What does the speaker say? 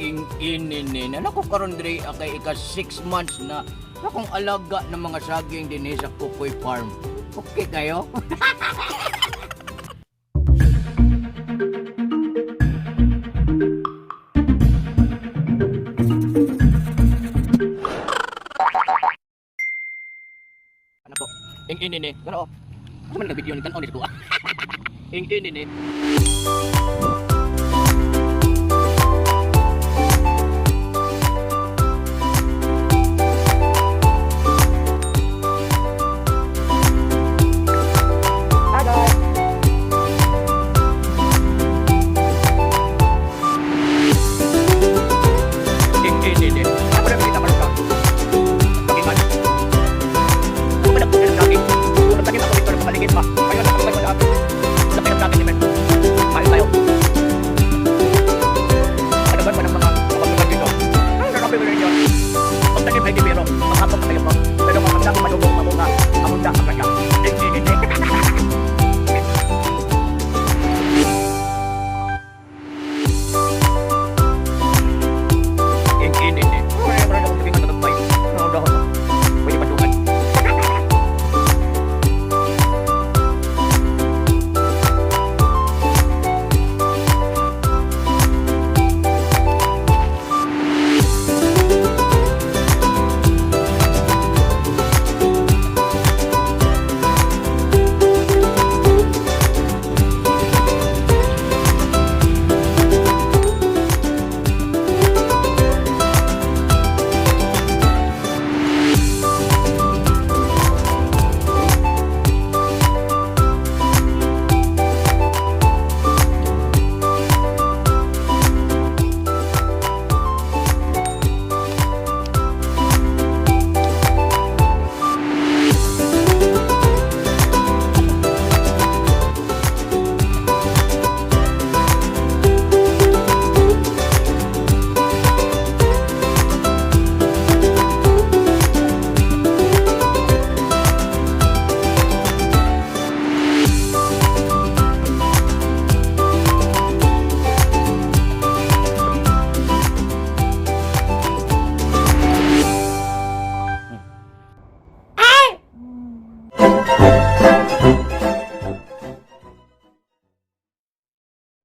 Ing ininin. Ano ko karon diri kay ika 6 months na akong alaga ng mga saging dinhi sa Kukoy Farm. Okay kayo? Ano po? Ing inini. Ano? Ano man video ni tan-aw ni ko? Ing inini.